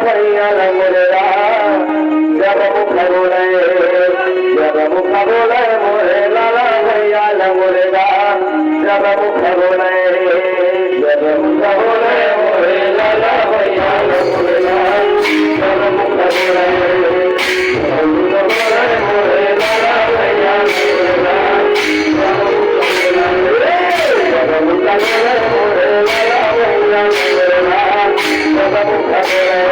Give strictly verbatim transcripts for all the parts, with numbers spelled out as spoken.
भैया ल मोरे ला, जब मुख बोले, जब मुख बोले मोरे लाला भैया ल मोरे ला, जब मुख बोले, जब मुख बोले मोरे लाला भैया ल मोरे ला, जब मुख बोले, जब मुख बोले मोरे लाला भैया ल मोरे ला, जब मुख बोले, जब मुख बोले मोरे लाला भैया ल मोरे ला, जब मुख बोले,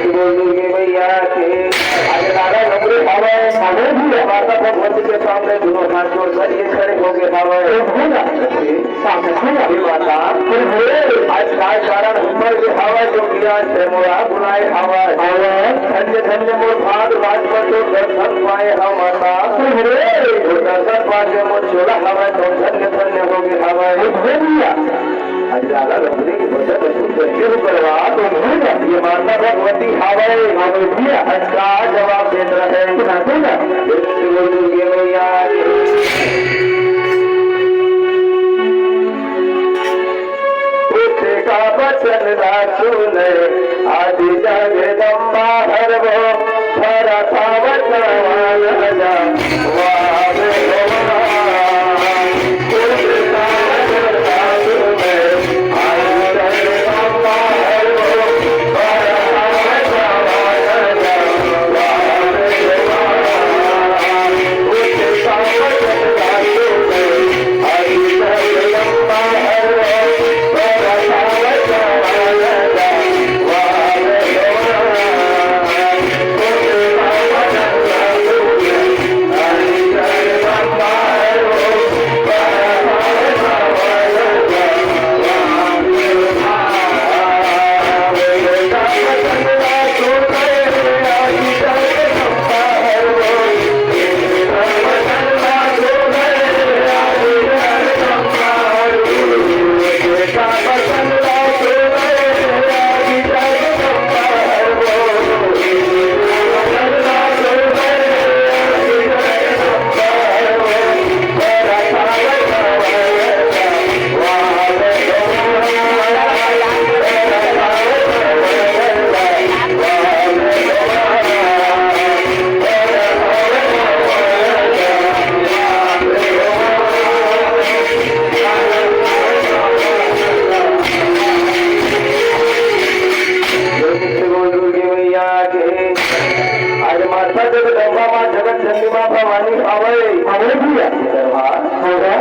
बोल दुर्गे मैया के। आज नारा नमरे हवय। हवय भैया। माता भगवती के सामने दोनों हाथ जोड़ कर ये खड़े हो गए हवय। हो गया। सामने खड़ा। हे माता। हो गए। आज काय कारण हमर ये हवय जो कि आज ते मोला बुलाए हवय। हवय। धन्य धन्य मोर भाग राज पर जो दर्शन पाए हवय माता। हो गए। वो दर्शन पा के मोर चोला हवय तो धन्य धन्य हो गए हवय। हो गए भैया। अरे लाला लंगड़े के बच्चा बच्चू कैसे हो करवा? तो नहीं ना, ये माता भगवती हावय, हावय भैया। आज का जवाब देत रहे। सुना दो ना। बोल दुर्गे मैया की। उठे का बचन ला सुने, आदि जगदम्बा हर वो, भरत आवत वाला जा, वाह रे वाह। बोल दुर्गे मैया के। आज माता जगदम्बा माँ जगत जननी माँ भवानी आवय। आवय भैया। दरबार। होगा।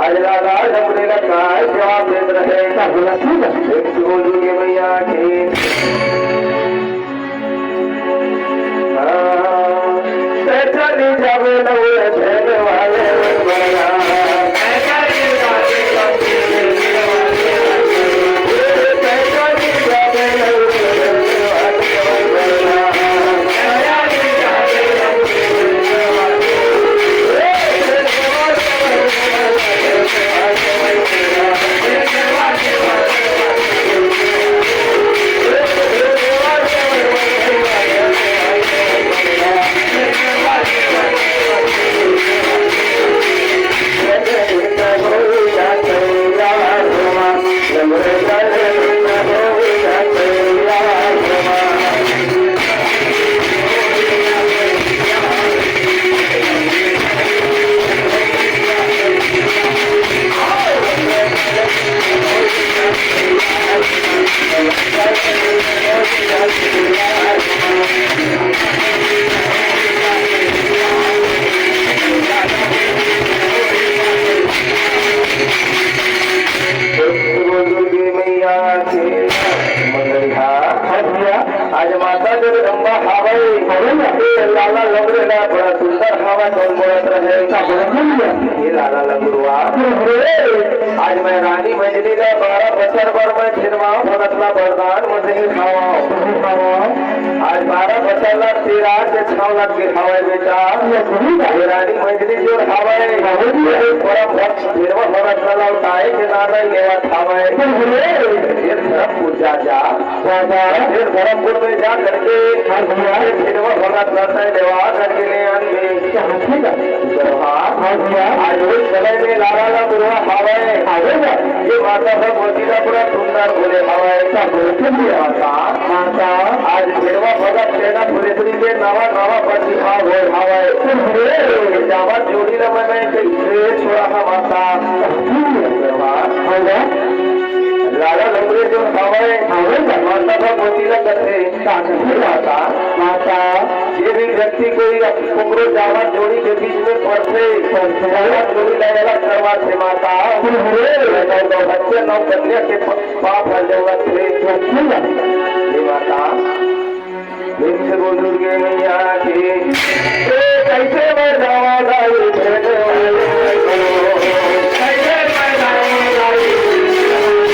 आज राजा जमुने का काय जवाब देत रहे। का बोला थी ना? एक बोल दुर्गे मैया के। हाँ, ते चली जावे नौरे भेल वाले बड़ा। बोलत रहे, का बोलत रहे? ये लाला लंगुरवा। अरे, आज मैं रानी मंजरी ला बारह बछर बर मैं भेड़वा भगत ला वरदान म देहे हवंव। आज बारह बछर ला तेरा के छांव लग गे हवय बेटा। ये रानी मंजरी जो हवय, परम भक्त भेड़वा भगत ला लौटाए के नाम लेवत हवय। ये धर्म पूजा जा। बाबा। फिर धर्मपुर में जा करके हाँ भैया। ये भेड़वा भगत ला तैं लेवा करके ले आन में। हाँ, ठीक है। हाँ। हाँ भैया। आज उस समय में लाला लंगुरवा हवय। हवय ना? ये माता भगवती ला पूरा सुंदर बोले हवय। क्या बोलते भैया? माता। माता। आज भेड़वा भगत सेना पुलिसरी के नवा नवा प्रतिभा होय हवय। अरे। ये जावत जोड़ी ला मैं, मैं कैसे छोड़ा था माता? हाँ। हाँ। लाला लंगुरवा जो हवय, हवय ना? माता भगवती ला कथे। का कथे? माता, माता, ये भी व्यक्ति कोई अप-, ओकरो जावत जोड़ी के बीच में पड़थे, पड़थे। जावत जोड़ी ला अलग करवाथे माता। अरे। नौ, नौ बच्चे, नौ कन्या के प-, पाप हर जरूरत हे। अच्छा। हे माता, फिर से बोल दुर्गे मैया की। ए, कैसे बजावा गाई भेंट वाले को? कैसे बजावा गाई भेंट वाले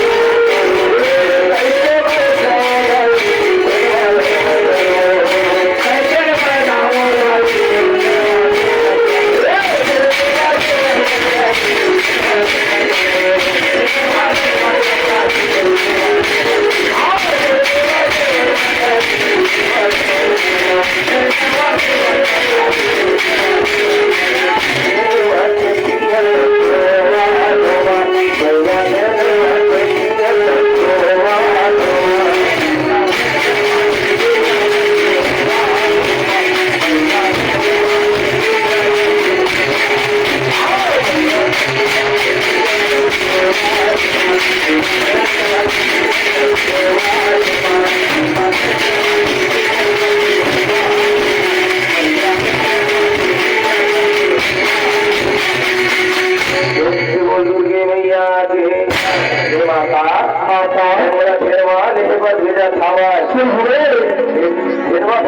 को? कैसे बजावा गाई भेंट वाले को? कैसे बजावा गाई भेंट वाले को? बोल दुर्गे मैया के। हे माता, माता। मोला भेड़वा लेहे बर भेजत हवय। सुन रे। भेड़वा